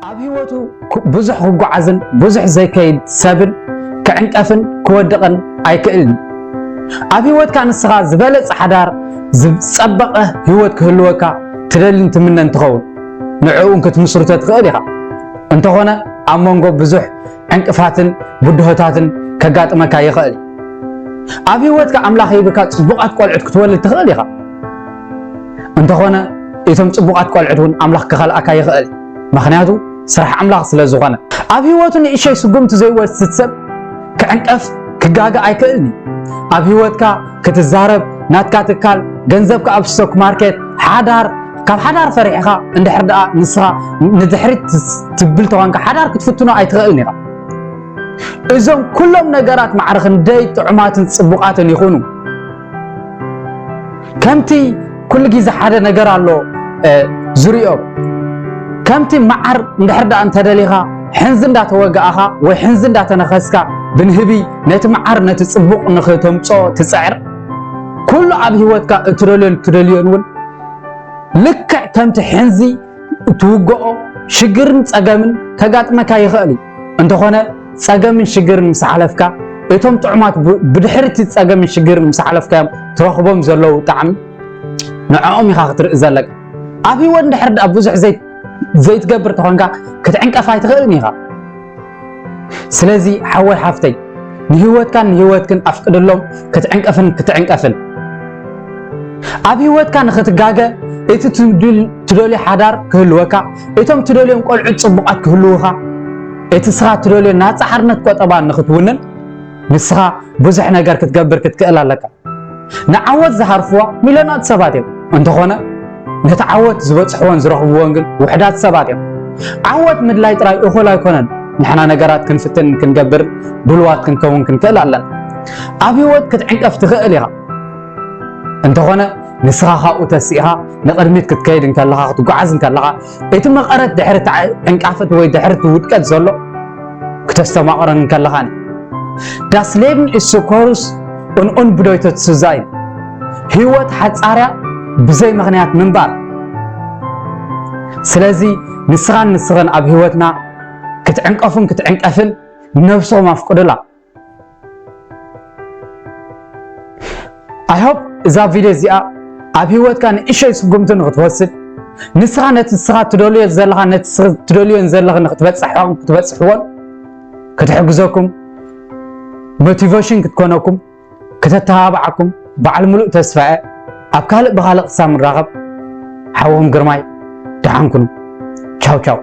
ኣብ ህይወቱ ብዙሕ ክጓዓዝን ብዙሕ ዘይከይድ ሰብን ክዕንቀፍን ክወድቕን ኣይክእልን። ኣብ ህይወትካ ንስኻ ዝበለጸ ሓዳር፣ ዝጸበቐ ህይወት ክህልወካ ትደልን ትምነን ትኸውን፣ ንዕኡን ክትምስርቶ ትኽእል ኢኻ። እንተኾነ ኣብ መንጎ ብዙሕ ዕንቅፋትን ብድሆታትን ከጋጥመካ ይኽእል። ኣብ ህይወትካ ኣምላኽ ሂብካ ጽቡቓት ቆልዑት ክትወልድ ትኽእል ኢኻ። እንተኾነ እቶም ጽቡቓት ቆልዑት እውን ኣምላኽ ክኸልኣካ ይኽእል። ምኽንያቱ ስራሕ ኣምላኽ ስለ ዝኾነ። ኣብ ህይወቱ ንእሸይ ስጉምቲ ዘይወስድ ሰብ ክዕንቀፍ ክጋገ ኣይክእልን እዩ። ኣብ ህይወትካ ክትዛረብ፣ ናትካ ትካል፣ ገንዘብካ ኣብ ስቶክ ማርኬት፣ ሓዳር፣ ካብ ሓዳር ፈሪሕኻ እንድሕር ደኣ ንስኻ ንድሕሪት ትብል ተኾንካ ሓዳር ክትፍትኖ ኣይትኽእልን ኢኻ። እዞም ኩሎም ነገራት ማዕረ ክንደይ ጥዑማትን ጽቡቓትን ይኹኑ። ከምቲ ኩሉ ግዜ ሓደ ነገር ኣሎ ዝሪኦ፣ ከምቲ መዓር እንድሕር ደኣ እንተደሊኻ፣ ሕንዚ እንዳተወጋእኻ ወይ ሕንዚ እንዳተነኸስካ ብንህቢ ነቲ መዓር ነቲ ጽቡቕ ንኽተምጽኦ ትጽዕር። ኩሉ ኣብ ህይወትካ እትደልዮን እትደልዮን እውን ልክዕ ከምቲ ሕንዚ እትውግኦ ሽግርን ጸገምን ከጋጥመካ ይኽእል እዩ። እንተኾነ ጸገምን ሽግርን ምስ ሓለፍካ፣ እቶም ጥዑማት ብ-፣ ብድሕሪ እቲ ጸገምን ሽግርን ምስ ሓለፍካዮም ትረኽቦም ዘለዉ ጣዕሚ፣ ንዕኦም ኢኻ ክትርኢ ዘለካ። ኣብ ህይወት እንድሕር ደኣ ብዙሕ ዘይ-፣ ዘይትገብር ተኾንካ ክትዕንቀፍ ኣይትኽእልን ኢኻ። ስለዚ ሓወይ ሓፍተይ፣ ንህይወትካን ንህይወትክን ኣፍቅድሎም፣ ክትዕንቀፍን ክትዕንቀፍን። ኣብ ህይወትካ ንኽትጋገ፣ እቲ ትድል-፣ ትደልዮ ሓዳር ክህልወካ፣ እቶም ትደልዮም ቆልዑት ጽቡቓት ክህልውኻ፣ እቲ ንስኻ ትደልዮ ናጻ ሓርነት ቆጠባ ንኽትውንን፣ ንስኻ ብዙሕ ነገር ክትገብር ክትክእል ኣለካ። ንዓወት ዝሃርፍዋ ሚልዮናት ሰባት እዮም። እንተኾነ ነቲ ዓወት ዝበጽሕዎን ዝረኽብዎን ግን ውሑዳት ሰባት እዮም። ዓወት ምድላይ ጥራይ እኹል ኣይኮነን። ንሕና ነገራት ክንፍትን ክንገብር ድልዋት ክንከውን ክንክእል ኣለና። ኣብ ህይወት ክትዕንቀፍ ትኽእል ኢኻ። እንተኾነ ንስኻ ካብኡ ተሲእኻ ንቕድሚት ክትከይድ እንከለኻ፣ ክትጓዓዝ እንከለኻ፣ እቲ መቐረት ድሕሪ እቲ ዕንቃፈት ወይ ድሕሪ እቲ ውድቀት ዘሎ ክተስተማቕሮን እንከለኻን። Das Leben ist zu kurz, um unbedeutet zu sein. ህይወት ሓጻርያ ብዘይ ምኽንያት ምንባር። ስለዚ ንስኻን ንስኽን ኣብ ህይወትና ክትዕንቀፉን ክትዕንቀፍን ነብስኹም ኣፍቅዱላ። I hope እዛ ቪድዮ እዚኣ ኣብ ህይወትካ ንእሸይ ስጉምቲ ንኽትወስድ፣ ንስኻ ነቲ ንስኻ ትደልዮ ዘለኻ፣ ነቲ ንስኺ ትደልዮን ዘለኽን ንኽትበጽሖም፣ ክትበጽሕዎን ክትሕግዘኩም፣ ሞቲቬሽን ክትኮነኩም፣ ከተተባብዓኩም በዓል ሙሉእ ተስፋ እየ። ኣብ ካልእ ብኻልእ ክሳብ ንራኸብ፣ ሓውኹም ግርማይ፣ ደሓን ኩኑ። ቻው ቻው።